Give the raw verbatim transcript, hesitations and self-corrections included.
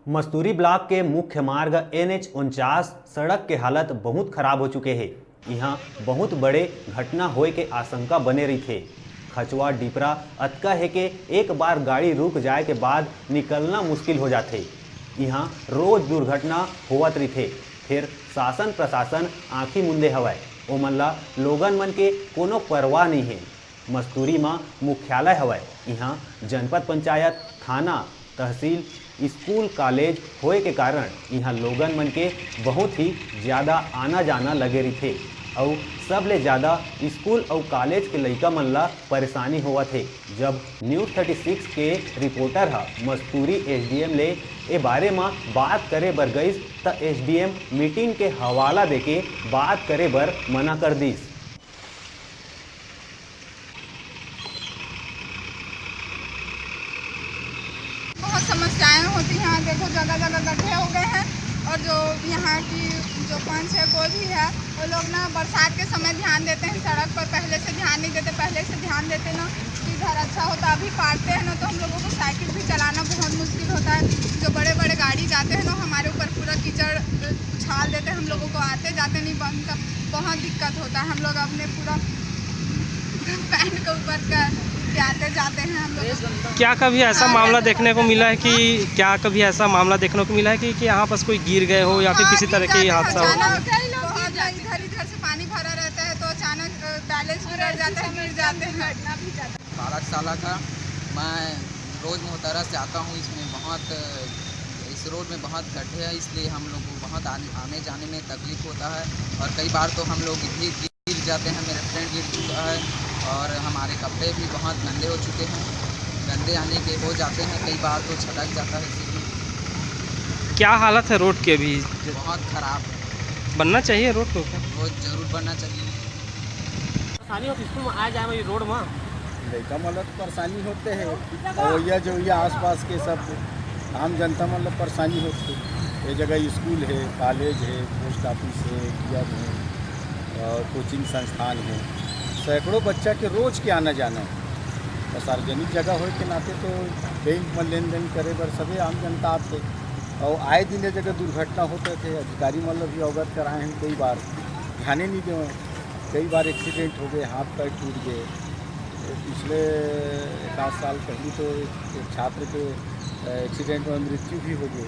Masturi block के मुख्य मार्ग एन एच उनचास सड़क के हालत बहुत खराब हो चुके हे। इहां बहुत बड़े घटना होए के आशंका बने रहिथे। खचवा डिपरा अतका हे के एक बार गाड़ी रुक जाए के बाद निकलना मुश्किल हो जाथे। इहां रोज दुर्घटना होवत रहिथे, फिर शासन प्रशासन आंखी मुंदे हवय, ओमन ला लोगन मन के कोनो परवाह नइ हे। मस्तूरी म मुख्यालय हवय। इहां जनपद पंचायत, थाना, तहसील, स्कूल, कॉलेज होए के कारण इहां लोगन मन के बहुत ही ज्यादा आना जाना लगे रहिथे। अउ सबले ज्यादा स्कूल अउ कॉलेज के लइका मन ला परेशानी होवत हे। जब न्यूज़ थर्टी सिक्स के रिपोर्टर ह मस्तूरी एसडीएम ले ए बारे म बात करे बर गइस, त एसडीएम मीटिंग के हवाला देके बात करे बर मना कर दिस। बहुत समस्याएं होती हैं। देखो, जगह जगह गड्ढे हो गए हैं और जो यहाँ की जो पंच है, कोई भी है, वो लोग ना बरसात के समय ध्यान देते हैं, सड़क पर पहले से ध्यान नहीं देते। पहले से ध्यान देते ना तो इधर अच्छा होता। अभी पाटते हैं ना तो हम लोगों को साइकिल भी चलाना बहुत मुश्किल होता है। जो बड़े बड़े गाड़ी जाते हैं ना, हमारे ऊपर पूरा कीचड़ उछाल देते हैं, हम लोगों को आते जाते नहीं बनता, बहुत दिक्कत होता है। हम लोग अपने पूरा पैंट के ऊपर का के आते जाते हैं हम लोग। क्या कभी ऐसा मामला देखने को मिला है कि क्या कभी ऐसा मामला देखने को मिला है कि, कि यहाँ पास कोई गिर गए हो या फिर किसी तरह के हादसा हो? अचानक बहुत इधर इधर से पानी भरा रहता है तो अचानक बैलेंस बिगड़ जाता है, गिर जाते हैं। पाठशाला का मैं रोज़ मोहतरा से आता हूँ। इसमें बहुत इस रोड में बहुत गड्ढे हैं, इसलिए हम लोग को बहुत आने आने जाने में तकलीफ होता है। और कई बार तो हम लोग भी गिर जाते हैं, मेरा फ्रेंड गिर चुका है और हमारे कपड़े भी बहुत गंदे हो चुके हैं। गंदे आने के हो जाते हैं, कई बार तो छटक जाता है सीढ़ी। क्या हालत है रोड की अभी? बहुत ख़राब है। बनना चाहिए रोड को क्या? रोड जरूर बनना चाहिए। परेशानी होती स्कूल में आए जाए में रोड में। लइका मन ला तो परेशानी होते है, अवैया जवैया आसपास के सब आम जनता मन ला परेशानी होते। ये जगह स्कूल है, कॉलेज है, पोस्ट ऑफिस है, एटीएम है और कोचिंग संस्थान है। सैकड़ों बच्चा के रोज के आना जाना है। तो सार्वजनिक जगह होए के नाते तो बैंक में लेन देन करे बर सभी आम जनता आते। और आए दिन ये जगह दुर्घटना होते थे, अधिकारी मन ला भी अवगत कराए हैं कई बार, ध्यान ही नहीं देवे। कई बार एक्सीडेंट हो गए, हाथ पैर टूट गए। पिछले एक आध साल पहले तो एक, एक छात्र के एक्सीडेंट में मृत्यु भी हो गई।